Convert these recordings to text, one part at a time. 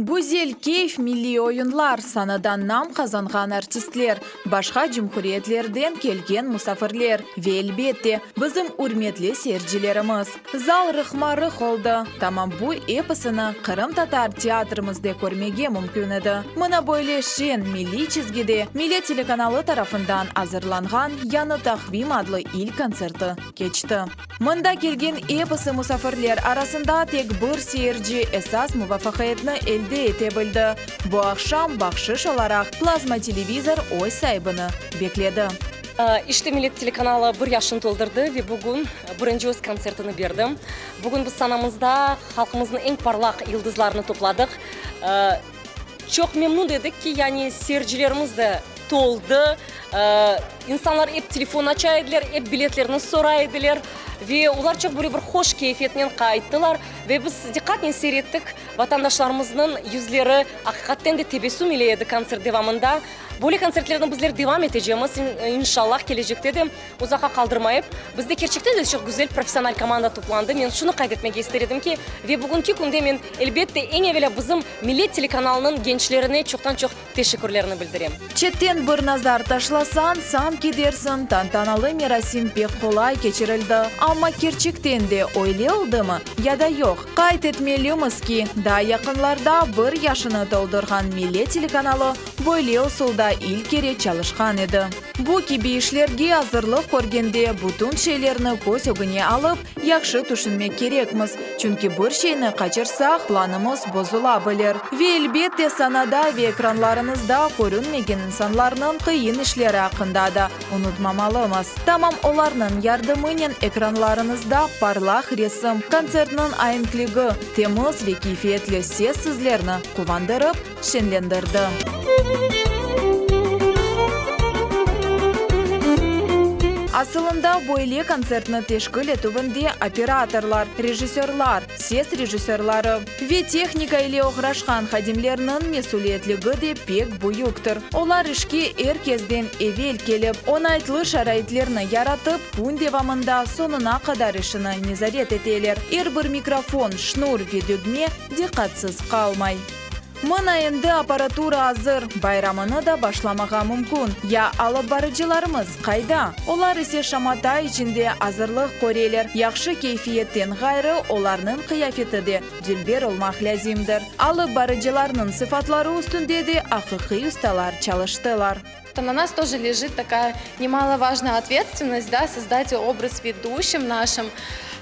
Güzel keyf, milliy oyunlar, sanada nam qazanğan artistler, başqa cumhuriyetlerden kelgen musafirler ve, elbette, bizim ürmetli seyircilerimiz. Zal rıqma-rıq oldı. Tamam bu episini qırımtatar teatrimizde körmege mümkün edi. Mına böyle şeñ, milliy çizgide Millet telekanalı tarafından azırlanğan Yañı taqvim adlı ilk kontserti keçti. Mında kelgen episi musafirler arasında tek bir seyirci esas muvafaqiyetni elde ete bildi. Bu aqşam bahşış olaraq plazma televizor öz saibini bekledi. İşte Millet telekanalı bir yaşını toldurdı ve bugün birinci öz kontsertini berdi. Bugün biz sanamızda halqımıznıñ eñ parlaq yıldızlarını topladıq. Çoq memnun edik ki, yani seyircilerimiz de toldı. İnsanlar ep telefon aça ediler, ep biletlerni soray ediler ve olar çoq böyle bir hoş keyfiyetnen qayttılar. Ve biz diqqatnen seyir ettik, vatandaşlarımıznıñ yüzleri aqiqatten de tebessüm ile edi kontsert devamında. Böyle kontsertlerni bizler devam etecemiz, inşallah, kelecekte de uzaqqa qaldırmayıp. Bizde kerçekten de çoq güzel professional komanda toplandı. Men şunı qayd etmege ister edim ki, ve bugünki künde men, elbette, eñ evelâ bizim Millet telekanalınıñ gençlerine çoqtan-çoq teşekkürlerini bildirem. Çetten bir nazar taşlasañ, sanki dersiñ, tantanalı merasim pek qolay keçirildi. Amma kerçekten de öyle oldımı ya da yoq? Qayd etmelimiz ki, daa yaqınlarda bir yaşını toldurğan Millet telekanalı böyle usulda ilk kere çalışqan edi. Bu kibi işlerge azırlıq körgende bütün şeylerni köz ögüne alıp, yahşı tüşünmek kerekmiz, çünki bir şeyni qaçırsaq, planımız bozula bilir. Ve elbette sanada ve ekranlarıñızda körünmegen insanlarnıñ qıyın işleri aqqında da unutmamalımız. Tamam olarnıñ yardımınen ekranlarıñızda parlaq resim, kontsertniñ aenkligi, temiz ve keyfiyetli ses sizlerni quvandırıp, şeñlendirdi. Asılında, böyle kontsertni teşkil etüvinde operatorlar, rejissörlar, ses rejissörları ve tehnika ile oğraşqan hadimlerniñ mesüliyetligi de pek büyüktir. Olar işke er kesden evel kelip, oñaytlı şaraitlerni yaratıp, kün devamında soñuna qadar işini nezaret eteler. Er bir mikrofon, şnur ve dögme diqqatsız qalmay. Mına endi apparatura azır, bayramını da başlamağa mümkün. Ya alıp barıcılarımız qayda? Olar ise şamata içinde azırlıq köreler. Yahşı keyfiyetten ğayrı, olarnıñ qıyafeti de dülber olmaq lâzimdir. Alıp barıcılarnıñ sıfatları üstünde de aqiqiy ustalar çalıştılar. Na nas тоже lejit takaya nemalovažnaya otvetstvennost, da, sozdati obraz veduşim našim.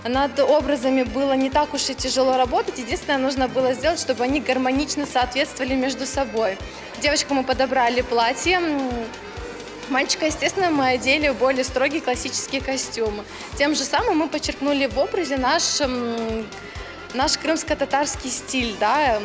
Nad obrazami bylo ne tak uж i tâjelo rabotat, edinstvennoye, нужно bylo sdelat, çtoby oni garmonično sootvetstvovali mejdu soboy. Devoçkam my podobrali platye, malçika, estestvenno, my odeli bolее strogiy klassiçeskiy kostyum. Tem je samym my podçerknuli v obraze naş Naş krımsko-tatarskiy stil, da,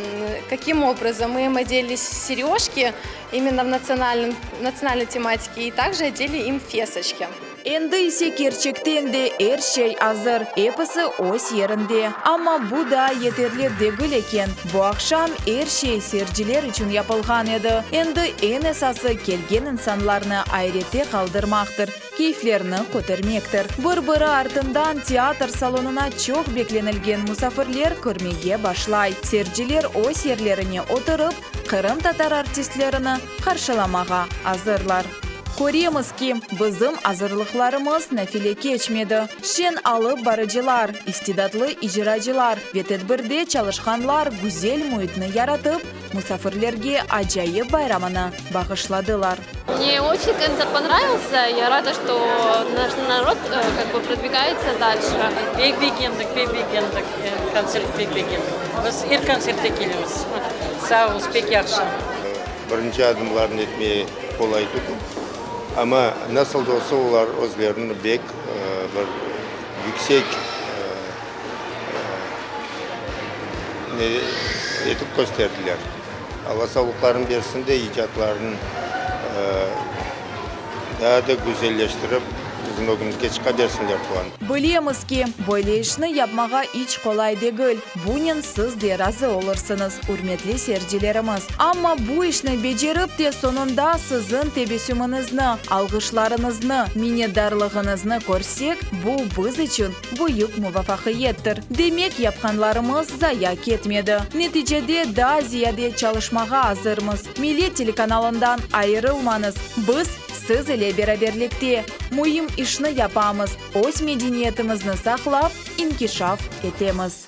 kakim obrazom? Мы им odeli serejki imенно v natsionalnom, natsionalnoy tematike i takje odeli im fesoçki. Endi ise kerçekten de er şey azır, episi öz yerinde. Amma bu daa yeterli degil eken. Bu aqşam er şey seyirciler içün yapılğan edi. Endi eñ esası kelgen insanlarnı ayrette qaldırmaqtır. Keyflerini kötermektir. Bir-biri artından teatr salonına çoq beklenilgen musafirler kirmege başlay. Seyirciler öz yerlerine oturıp, qırımtatar artistlerini qarşılamağa azırlar. Köremiz ki, bizim azırlıqlarımız nafile keçmedi. Şeñ alıp barıcılar, istidatlı icracılar ve tedbirde çalışqanlar güzel müitni yaratıp, Musafirlerge acayip bayramını bağışladılar. Mne oçen kontsert ponravilsâ, ya rada, çto naş narod kak bı prodvigayetsâ dalşe. Pek begendik, pek begendik, kontsert pek begendik. Biz er kontsertte kelemiz. Sağ oluñız, pek yahşı. Birinci adımlarını etmeye qolay tügül, amma nasıl da olsa olar özlerini bek bir yüksek etip kösterdiler. Alla sağlıqlarını bersin de, icatlarını daa da güzelleştirip. Bizim ögümizge çıqa bersinler quvanıp. Bilemiz ki, böyle işni yapmağa iç qolay degil, bunen siz de razı olursıñız, ürmetli seyircilerimiz. Amma bu işni becerip te soñunda siziñ tebessümiñizni, alğışlarıñıznı, minnetdarlığıñıznı körsek, bu biz içün büyük muvafaqiyettir. Demek, yapqanlarımız zaya ketmedi. Neticede daa ziyade çalışmağa azırmız. Millet telekanalından ayırılmañız, biz siz ile beraberlikte müim işni yapamız, öz medeniyetimizni saqlap, inkişaf etemiz.